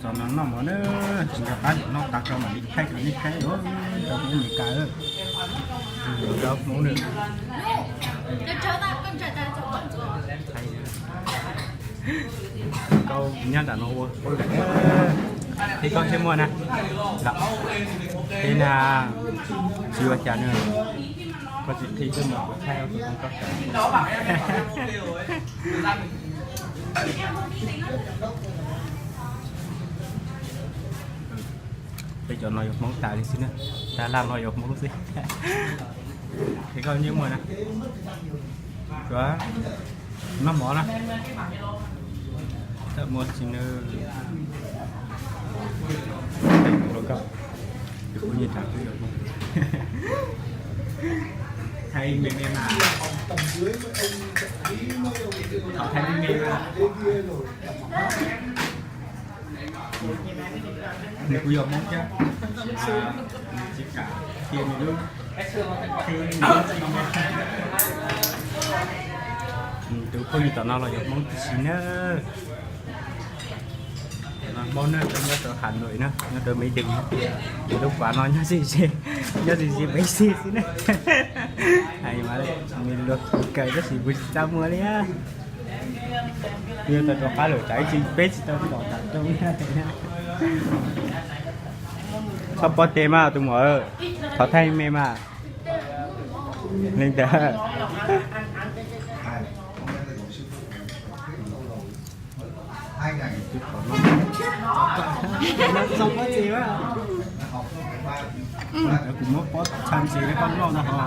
Tos no noj mov na, tsis nco qab noj tas rau mam li thaij rau nej saib os, rau Hmoob Amelikas, rau Hmoob nws. Koj nyob nram no ua, ua lawm. Thiab koj thiaj muaj na. Los, thiab na, tsis ua cas na. Koj tsis qhib xwb mas kuv thaij tus koj. Peb cov no yog Hmoob tas li xwb na, tas laj no yog Hmoob xwb. Thiab koj nyob muaj na, noj mov na, txawm muaj tsis nws. Thaij me me mas, thaij me me mas. Nws kuj yog Hmoob thiab, nws tsis kam qhia nws lub, qhia nws lub txim. Tus phooj ywg tom no los yog Hmoob tib si na. Hmoob na, nyob rau Hà Nội na, nyob rau Mỹ Đình na. Lub pas no nyob tsis ze, nyob tsis ze peb xib xwb na. Hais mas, nws luag kuv kawm tab sis kuv tsis txaj muag li. Yog tau rov qab lawm tsam ib tsis peb tsis tau ntaus tas rau na. Txhob pob tes mas tus muam, thov thaij me mas. Li ntawd. Kuv muab pob txha ntxiv rau koj noj no ho.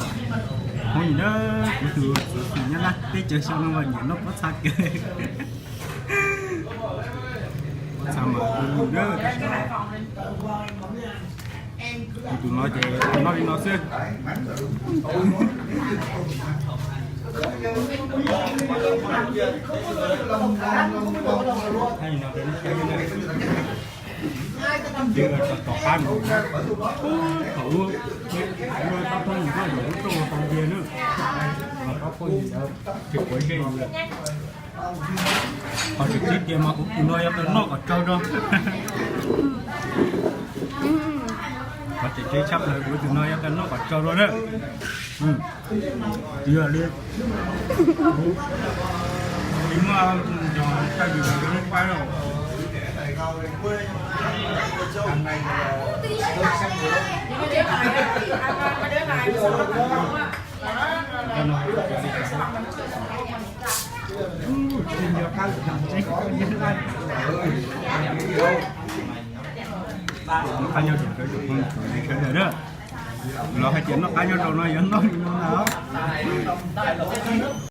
Hmoob na, kuv tus txiv nyob lab teb chaws xyoo no mas nyiam noj pob txha kawg. Pob txha mas kuv lus na, kuv tus no ces noj li no xwb. Tom qab no, thaum ub, tab phooj ywg koj yuav lub rooj tau ntsia na, tab phooj ywg tsis quav ntsej. Qhov tseem ceeb tiag mas kuv tus no yuav tau noj kom tsawg rau. Qhov tseem ceeb tshaj plaws kuv tus no yuav tau noj kom tsawg rau na. Yog li, tsis muaj cov tag kis los rau lub pab lauj. Noj qab nyob zoo rau ib tsoom phooj ywg sawv daws na. Los hais tias noj qab nyob zoo no yuav noj li no na.